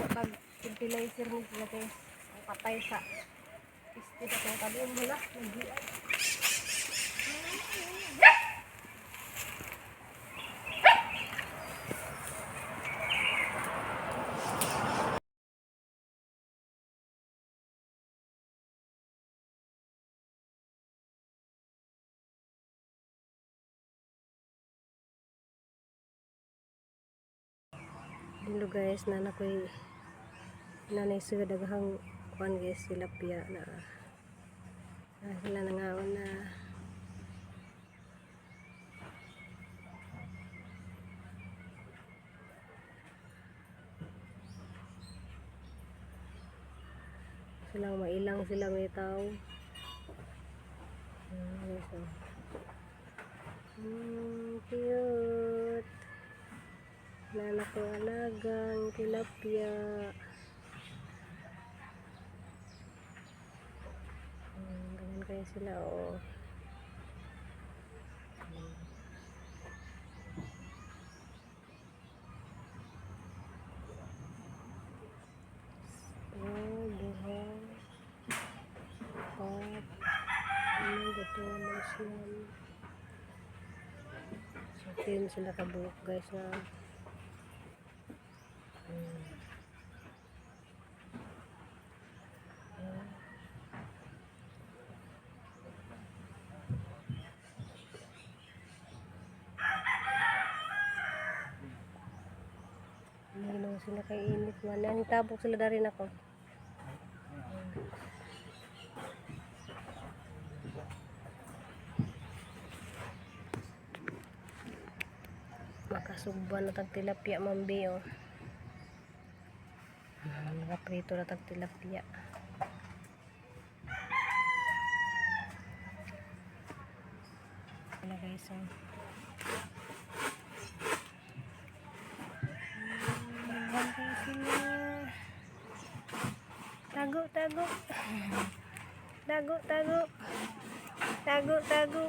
Pag fertilizer ni sila, guys. Ang patay sa piste sa itong tanim. Wala, nag. Hello guys, nana ko'y nanay sila daghang kuan guys, tilapia na na sila nangaon na. Silang mailang sila may tao. Guys, oh. Cute. Nana ko alagang tilapia. Ganyan kaya sila, oh. Oh, duha. Apat. Ano, gusto siyam. So, 10 sila kabuok guys na. Hindi sila kay init man. Ang tabok sila dari nako. Makasugba na tag tilapia, mambi, oh. Nakaprito na tag tilapia. Wala guys, oh. Sila. Tago, tago. Tago, tago. Tago, tago.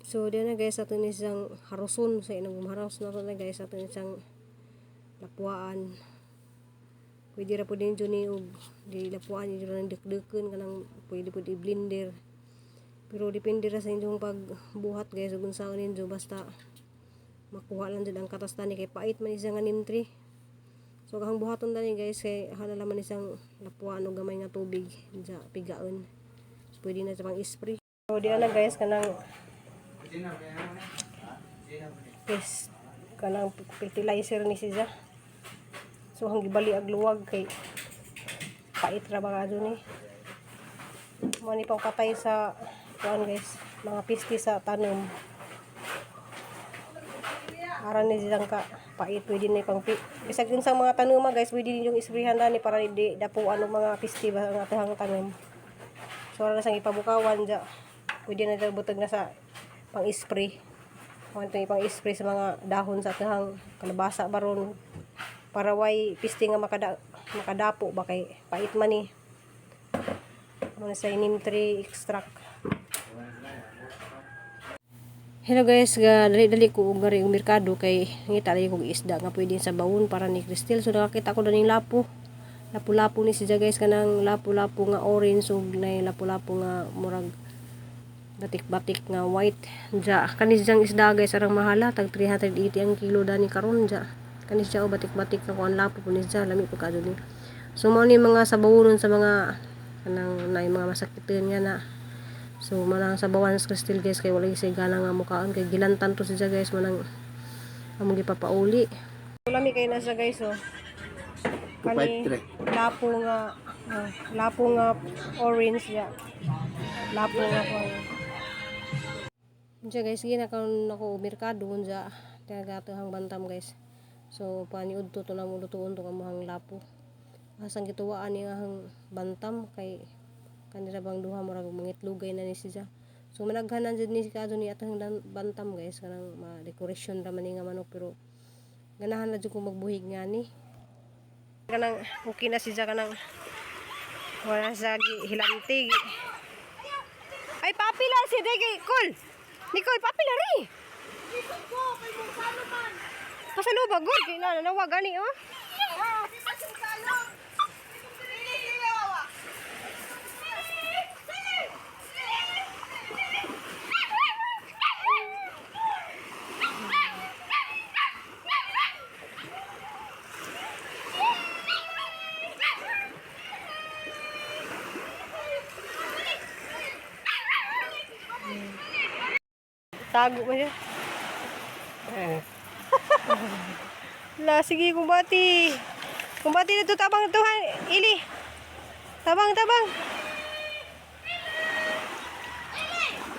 So, diyan na guys, ato ni siyang haruson sa inong haros na to na guys, ato ni siyang lapuan. Pwede ra pud ninyo ni og di lapuan ninyo ra dikdiken kanang pwede pud i-blender. Pero depende ra sa inyong pagbuhat guys ug unsaon ninyo, basta makuha lang jud ang katas tani kay pait man siya nga neem tree. So kahang buhaton tani guys kay hala man isang lapuan og gamay nga tubig sa pigaon. So, pwede na sa pang spray. So diyan na guys kanang pest kanang fertilizer ni siya. So hang gibali ag luwag kay pait ra ba ni. Mo ni pangpatay sa kuan guys, mga pisti sa tanom. Aran ni siyang ka pait, pwede ni pang bisag unsang mga tanoma guys, pwede ninyong isprehan dani para di dapuan og mga pisti ba ang atong tanom. So ara na siyang ipabukawan dya. Pwede na dya butag na sa pang-spray. Kung ito pang-spray sa mga dahon sa atong kalabasa baron para way pisti nga makadapo ba kay pait man ni. Muna sa neem tree extract. Hello guys, ga dali-dali ko og ngari og merkado kay ngita lagi kog isda nga pwede sa bawon para ni Cristel. So nakakita ko daning lapo. Lapu-lapu ni siya guys, kanang lapu-lapu nga orange ug nay lapu-lapu nga murag batik-batik nga white. Ja, kani siyang isda guys arang mahala, tag 380 ang kilo dani karon ja. Kani siya o batik-batik nga kuan lapo po ni siya, lami po kadto ni. So mao ni mga sabawonon sa mga kanang naay mga masakitin nga na. So manang sabawan sa Cristel guys kay wala siya gana nga mukaon kay gilantan to siya guys manang among gipapauli. Lami kay na siya guys oh. Kani 253. lapo nga Oh, lapo nga orange ya. Lapo nga ko. Unsa guys, ginakaon nako merkado unsa tagatohang bantam, guys. So paniudto to na mo lutuon tong amuhang lapo. Asang gituwaan ni ang bantam kay kanira bang duha, murag mangitlugay na ni siya. So managhanan jud ni si kadto ni atong bantam, guys, kanang ma decoration ra man ni nga manok, pero ganahan na jud ko magbuhig nga ni. Kanang okay na siya, kanang wala sa hilamti. Ay, papila si Dege Col. Nicole, papila ri. Pasalubag gud kay na nawag gani oh. Tago mo siya. La, sige, kumbati. Kumbati na to, tabang to, ha? Ili. Tabang, tabang.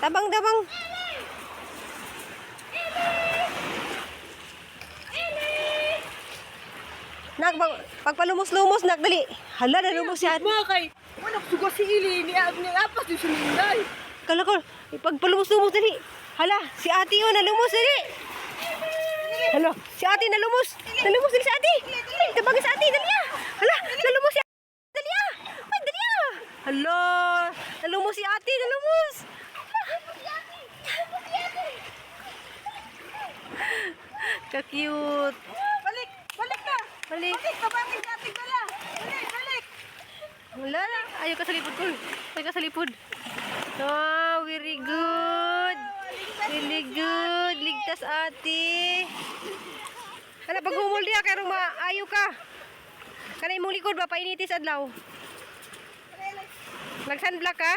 Tabang, tabang. Nak, pagpalumos-lumos, nak, dali. Hala, nalumos siya. Mga kay, wala ko sugo si Ili, ni ni apas di suminday. Kala ko, pagpalumos-lumos, dali. Hala, si ate yun, nalumos, dali. Hala, si ate nalumos. Nalumos, dali si ate. Ay, tabangin sa ate, dali ah. Hala, nalumos si ate. Dali ah. Ay, dali ah. Hala, nalumos si ate, nalumos. Ka-cute. Balik, balik na. Balik. Balik, tabangin sa ating dala. Balik, balik. Wala na. Ayaw ka sa lipod ko. Ayaw ka sa lipod. Oh, very good. Really good. Ligtas ate. Hala, pag humol diya, kaya maayo ka. Kana imong likod ba, painitis adlaw. Nag-sunblock ka?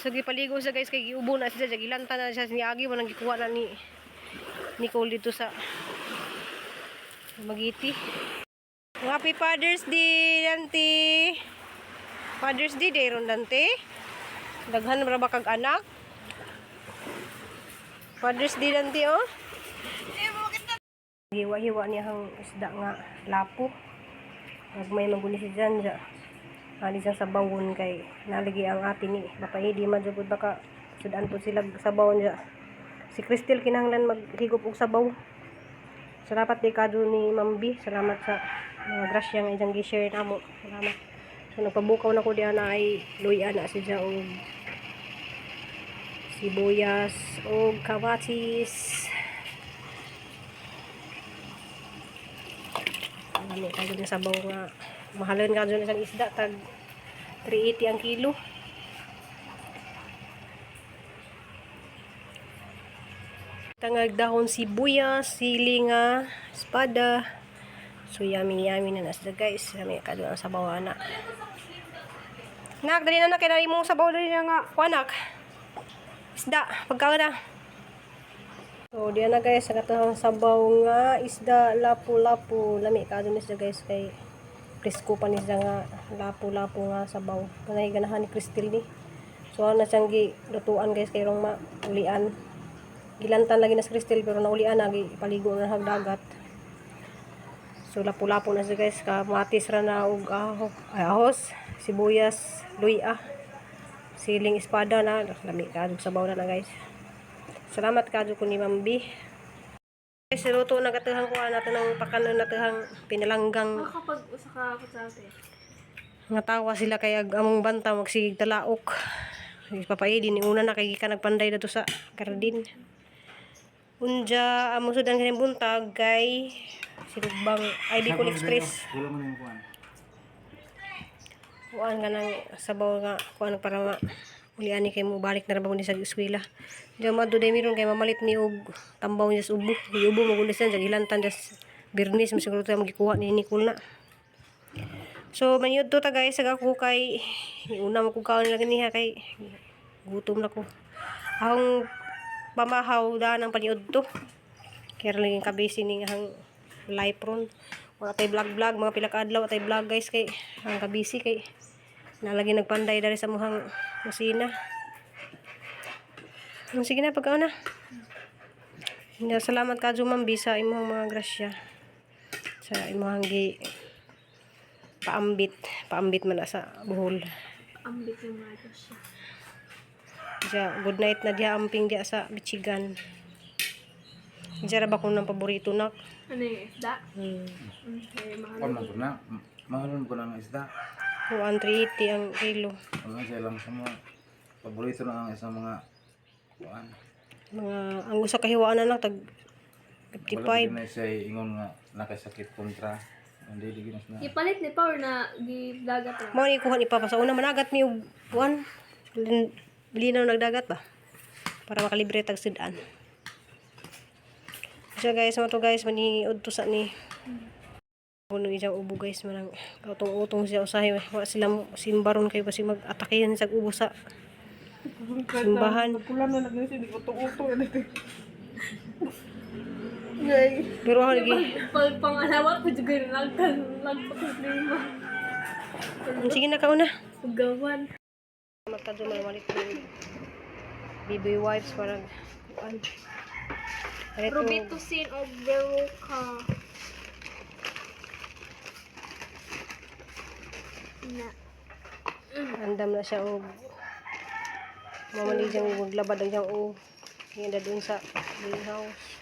So, gipaligo siya, guys, kay giubo na siya, gilanta na siya, niagi, walang gikuha na ni Nicole dito sa Magiti. Happy Father's Day, Dante. Father's Day, day ron, Dante. Daghan ra ba kag anak? Father's Day, Dante, oh. Hiwa-hiwa niya ang isda nga lapo. Nagmay maguni si Janja. Ali siyang sabawon kay naligi ang ate ni. Mapaidi man jud baka sudan po sila sabawon niya. Si Cristel kinahanglan maghigop og sabaw. Salamat di kado ni Ma'am B. Salamat sa mga grasya nga iyang gi-share namo. Salamat. So nagpabukaw na ko diha na ay luya na siya og sibuyas og kamatis. Lami ka jud sabaw nga mahalon ka jud isang isda, tag 380 ang kilo. Tangag dahon sibuyas, sili nga, espada. So yummy yummy na nas, guys. Yummy ka ang sabaw ana. Nak, dali na nak, kay mo sabaw dali na nga kuanak. Isda, pagka na. So diyan na, guys, sa katong sabaw nga isda lapu-lapu. Lami ka dun isda, guys, kay presko pa ni siya nga lapu-lapu nga sabaw. Kanay ganahan ni Cristel ni. So ana siyang gi lutuan, guys, kay rong maulian. Gilantan lagi na si Cristel pero naulian na, gi paligo na hag dagat. So lapu-lapu na siya, guys, kamatis ra na og aho, ay, ahos, sibuyas, luya, siling espada na lami ka sabaw na na, guys. Salamat kadyo ko ni Ma'am B. Guys, luto na katuhang kuha nato ng pakanon natuhang pinalanggang. Makapag usa ka kutsate. Nga tawa sila kay among banta magsigig talaok. Papaidi ni una na kay gikan nagpanday dato sa garden. Unja among sudan kaning buntag kay sinugbang ay Bicol Express. Wala mo na yung kuwan. Kuan nga nang sabaw nga kuan para ma ulian ni kay mo balik na ra ba ni sa eskwela. Diyan madto day miron kay mamalit ni og tambaw niya sa ubo. Ubo mo gulis yan, gilantan das Birnis mo siguro tayo magikuha ni Nicole na. So manyud to ta, guys, sa ako kay una mo kog kaon lagi niya kay gutom na ko. Akong pamahaw daan ang paniud to. Kaya lagi kabisi ni nga hang life ron. Wala tay vlog vlog mga pila ka adlaw tay vlog guys kay ang kabisi kay nalagi nagpanday dari sa muhang kusina. Sige na pagkaon na. Ya, salamat ka ma'am bisa imong mga grasya sa imong gi paambit, paambit man na sa Bohol. Ambit yung mga siya. Diya, good night na diya amping diya sa Michigan. Diya ra ba kung nang paborito nak? Ano yung isda? Hmm. Okay, mahal. Kon man ko na. Mahal ko na ang isda. 1,380 ang kilo. Ano siya lang sa mga paborito na ang isang mga kuan. Mga ang usa ka hiwaan na tag Wala 55. na siya ingon nga nakasakit kontra. Hindi di ginas na. Ipalit ni Power na gidagat na. Mao ni kuha ni Papa sa una managat mi og kuan. Linaw nagdagat ba? Para makalibre tag sudan. So guys, mo to guys mani udto sa ni. Kuno isang ubo guys manang utong-utong siya usahay wa sila mo simbaron kayo kasi mag-atakihan sa ubo sa simbahan. Pula na nagnisip, hindi ko utong-utong. Ngay. Pero ako lagi Pag pangalawa ko juga nagtan nagpakuslima. sige na kauna. Gawan. Magkadto man walit ko baby wipes para kuan. Palit og- Robitussin o Veroca. Na. Andam na siya og mamali siyang maglabad ang siyang og ngenda dun sa greenhouse.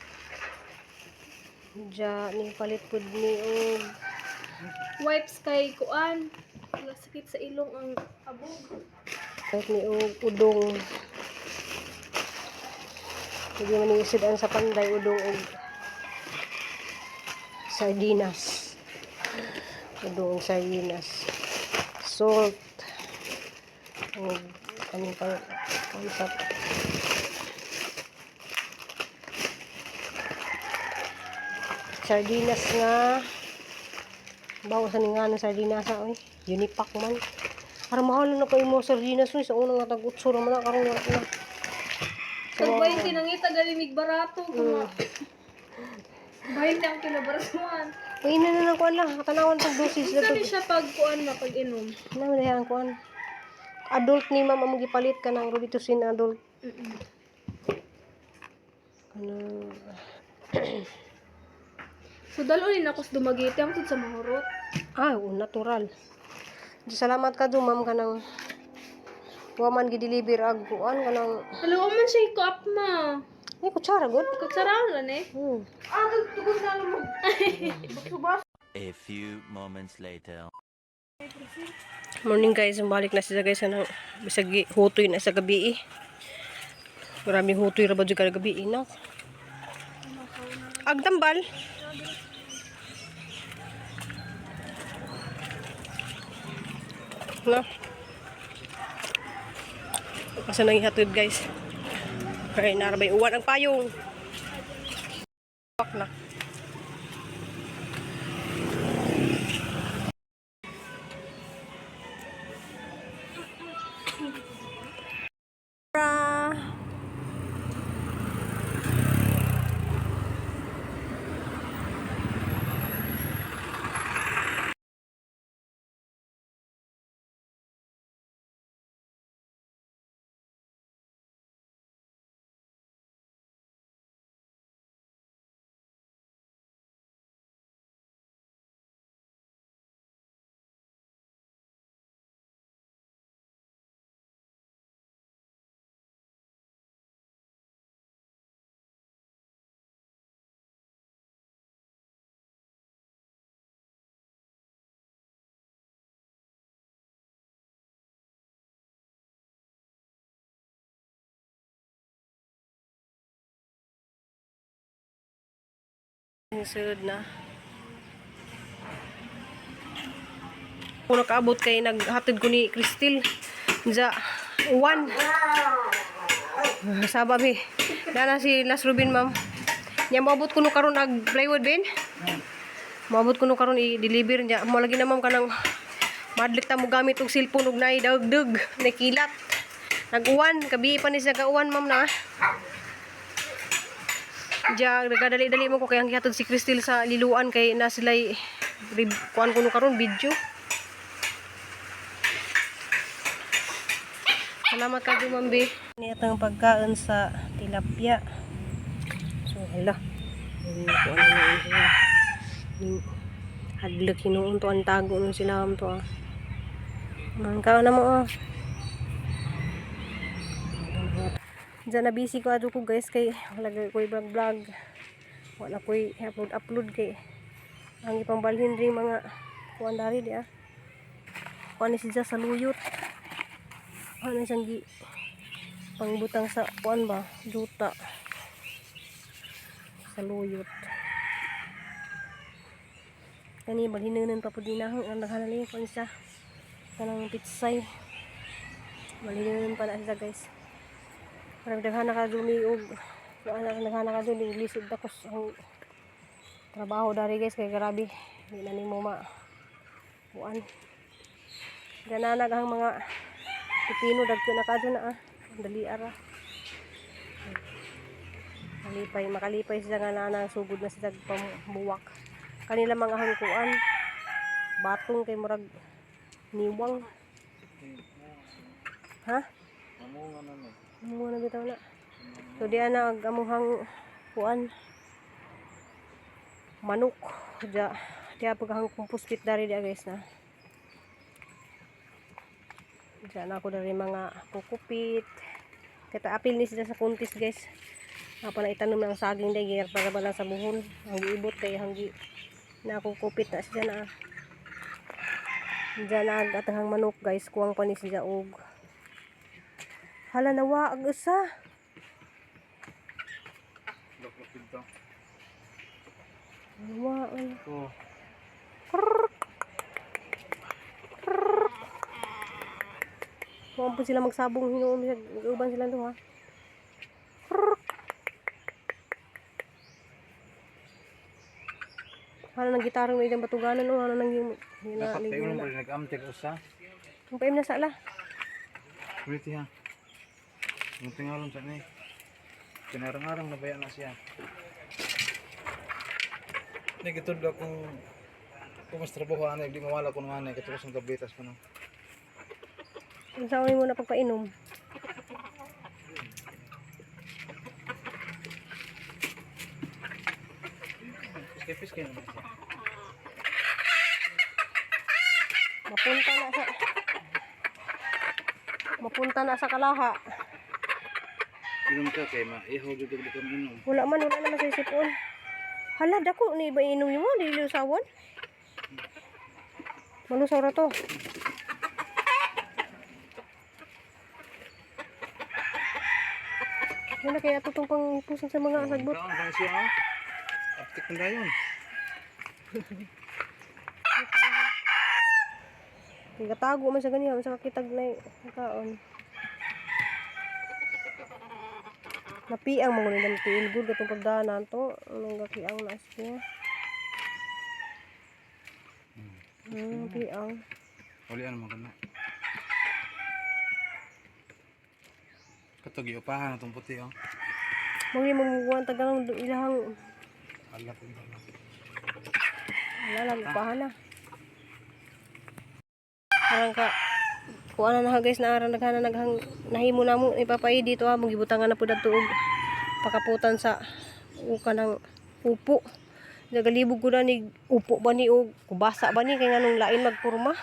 Diya ni palit pud ni og Wipes kay kuan. Nasakit sa ilong ang abog. palit ni og udong. Hindi man ni ang sa panday udong og sardinas. Udong og sardinas. Salt. Og kaning pang pang sardinas nga bawo sa nga ng sardinas oy Unipack man. Aron mahal na kayo mo sardinas oy sa unang nga tag 8 ra man na, karon wala na. Tag 20 nangita galimig barato. Mm. 20 ang kinabaratuan. Uy, ina na lang kuan lang tanawan pag dosis Unsa na ni siya pag kuan na pag inom? Na man ang kuan. Adult ni ma'am among gipalit ka ng Robitussin adult. Kanang So dalo ni ako sa Dumaguete ang tud sa Mahurot. Ah, oo, natural. Di salamat ka do ma'am kanang wa man gi-deliver ag kuan kanang Hello man siya i-co-op ma. ni kutsara gud. Kutsara lang eh. Ah, tugod na mo. A few moments later. Morning guys, balik na sila guys kanang bisag hutoy na sa gabi eh. Maraming hutoy ra ba jud kada gabi eh, no? Agtambal. No. Asa nang ihatod guys. Kay narabay uwan ang payong. Pak na. Ra. Sunod na. Kung nakaabot kay naghatid ko ni Cristel. Za, uwan. Saba bi. Dana si Las Rubin ma'am. Nya moabot kuno karon ag plywood bin. Moabot kuno karon i-deliver niya. Mo lagi na ma'am kanang madlik ta mo gamit og cellphone og naay dagdag, nakilat. Nag-uwan, kabi pa ni siya kauwan ma'am na. Diya, nagkadali-dali mo ko kay ang gihatod si Cristel sa liluan kay na sila'y kuan kuno karon video. Salamat ka Mambi. Niyatang pagkaon sa tilapia. So hala. Yung kuan na siya. Yung hadlok hinuon to ang tago nun sila to ah. Ang kaon na mo ah. Diyan na busy ko adto ko guys kay wala gay ko'y vlog vlog. Wala ko'y upload upload kay ang ipangbalhin ring mga kuan dari di ah. Kuan ni siya sa luyot. Ano siyang gi pangbutang sa kuan ba juta sa luyot. Kani balhinunan pa pud dinahang ang naghanali kuan siya kanang pitsay. Balhinunan pa na siya guys. Parang daghan na ka dumi og kuan na daghan na ka dumi lisod dakos ang trabaho dari guys kay grabe di na nimo ma kuan. Gananag ang mga pipino dagko na kadto na ah. Ang Dali ara. Malipay, makalipay sila nga na sugod na sila pambuwak. Kanila mga hangkuan batong kay murag niwang. Ha? Mamunga na ni. Muna bitaw na. So diyan na ang amuhang kuan manok. Diya diya pagkahang compost pit dari diya guys na. Diya na ako dari mga kukupit. Kita apil ni sila sa kuntis guys. Nga pa na itanom ng saging dahil giyar para ba lang sa buhol. Ang giibot kay hanggi na kukupit na siya na. Diya na ang atahang manok guys. Kuwang pa ni sila og hala nawa ang usa. Luklok dito. Nawa ay. Oh. Huwag po sila magsabong hinuon uban sila duha. Hala nang gitarong na ilang batuganan o hala nang yung Dapat tayo nang pala nag-amtig usa. Ang paim na sala. Ulit ha. Ang tingalon sa ni. Kinarang-arang na baya na siya. Nagitudlo kung kung mas trabaho ani, di mawala ko naman ani katulad sa tabletas ko no. Ang sa mo na pagpainom. Piskay-piskay naman siya. Mapunta na sa Mapunta na sa kalaha. Inom ka kay ma, ihaw jud di ka mainom. Wala man, wala naman sa isipon. Hala, dako ni ba inom mo? Dili usawan. Malusaw ra to. Wala kaya tutong pang pusan sa mga sagbot. Kaon pa siya ah. Aptik na dayon. Nagatago man sa ganiha, man sa kakitag na kaon. Napiang mo nila tiil gud katong pagdanan to. Anong gakiang na siya. Piang. Uli ano man kana. Katog iupahan atong puti oh. Mangli mamukuan tagang ilahang Alat ito. wala lang upahan na. Parang ka kuan na na guys na aran naghana naghang nahimo na mo ipapay dito ha magibutangan na pud adto og pakaputan sa uka ng upo. Nagalibog ko na ni upo ba ni og kubasa ba ni kay nganong lain magpurma.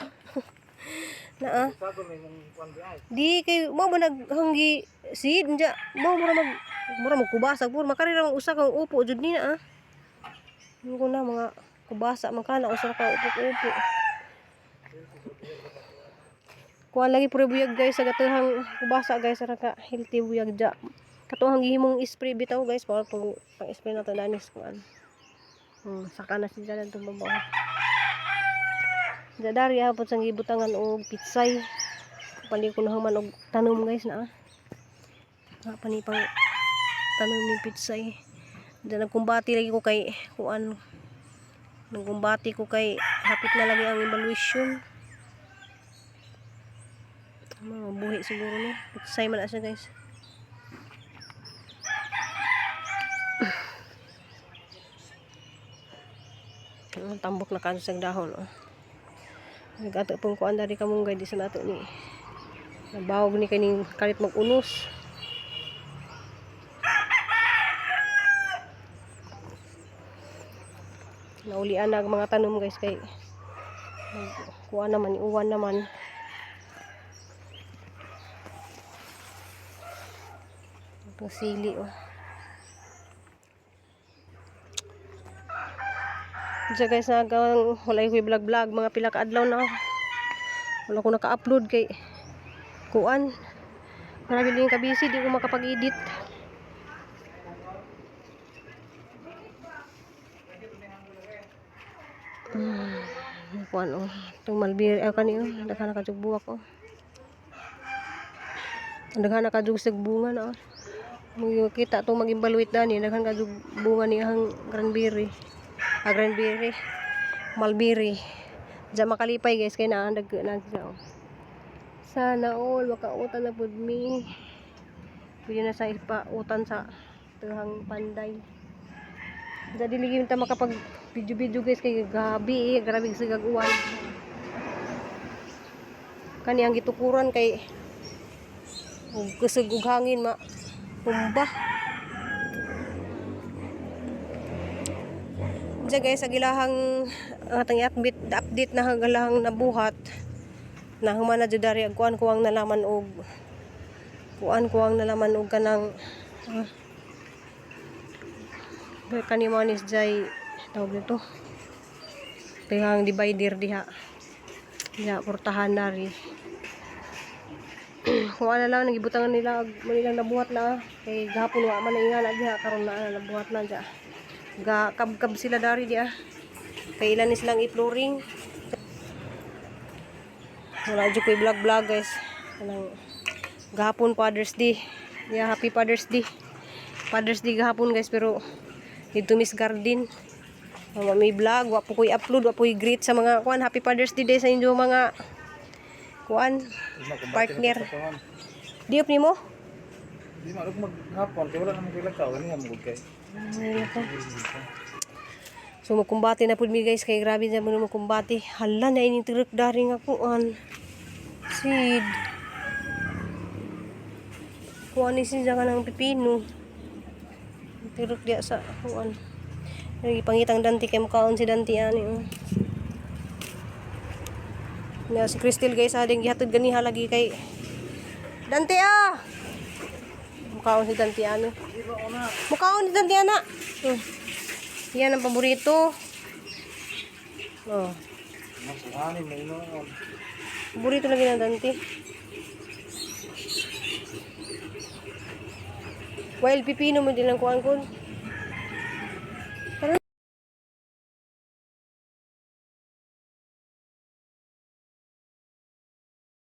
Naa. Sago may mong kuan di ay. Di kay mo ba naghanggi seed nya mo mura mag mura magkubasa pur makari ra usa kang upo jud ni na ah. Ano ko na mga kubasa man kana usa ka upo-upo. Kuan lagi puro buyag guys sa gatuhang kubasa guys ra ka healthy buyag ja. Katuhang gihimong spray bitaw guys para pang pang spray na danis kuan. Saka na siya lang tumabaw. Dadari hapon sang gibutangan og pitsay. Pali ko na human og tanom guys na ah. Nga pani pang tanom ni pitsay. Diyan nagkumbati lagi ko kay kuan. Nagkumbati ko kay hapit na lagi ang evaluation. Mga buhi siguro ni. Pitsay man na siya guys. Ang tambok na kanso sa dahon oh. Nagato pong kuan dari kamunggay di sa nato ni. Nabawog ni kaning kalit mag-unos. Naulian na ang mga tanom guys kay kuan naman, iuwan naman. Itong sili oh. Diyan guys, nagang wala ko vlog vlog mga pila ka adlaw na. Wala ko naka-upload kay kuan. Marami din ka-busy, di ko makapag-edit. Kuan oh, itong malbir ay kani oh, daghan na kadtog buwak oh. Daghan na kadtog sig bunga na oh. Makita tong maging baluit dani, daghan kadtog bunga ni ang cranberry. Ah, cranberry. Mulberry. Diyan makalipay guys kay naa dag na siya oh. Sana all makautan na pud mi. Pwede na sa ipautan sa tuhang panday. Diyan dili gyud ta makapag video-video guys kay gabi eh, grabe sa uwan. Kani ang gitukuran kay ug kusog ug hangin ma tumba. Diyan guys, ang ilahang ang atang update, update na ang ilahang nabuhat. Nahuman na jud dari ang kuan kuwang nalaman og kuan kuwang nalaman og kanang kani mo ni jay tawag nito. Pihang divider diha. Diha portahan nari. Kung ano lang nagibutangan nila og mo nilang nabuhat na kay gahapon wa man na ingana diha karon na nabuhat na diha. Ga kabkab sila dari diha. Kay ilan ni silang i-flooring. Wala jud ko'y vlog vlog guys. Kanang gahapon Father's Day. Yeah, happy Father's Day. Father's Day gahapon guys pero dito Miss Garden. Wa may vlog, wa po ko'y upload, wa po'y greet sa mga kuan. Happy Father's Day day sa inyo mga kuan partner. Diop nimo? Di ma maghapon kay wala naman kay lakaw kaniya mo kay. So magkumbate na pud mi guys kay grabe na mo magkumbate. Hala na ining tirok dari nga kuan. Seed. Kuan ni siya ka ng pipino. Tirok diya sa kuan. Nagipangitang Dante kay mukaon si Dante ani oh. Na si Crystal guys ading gihatod ganiha lagi kay Dante ah. Mukaon si Dante ano. Mukaon si Dante ana. Oh. Yan ang paborito. Oh, Masuhani mo ino. paborito lagi ng Dante. Wild pipino mo din ang kuan kon.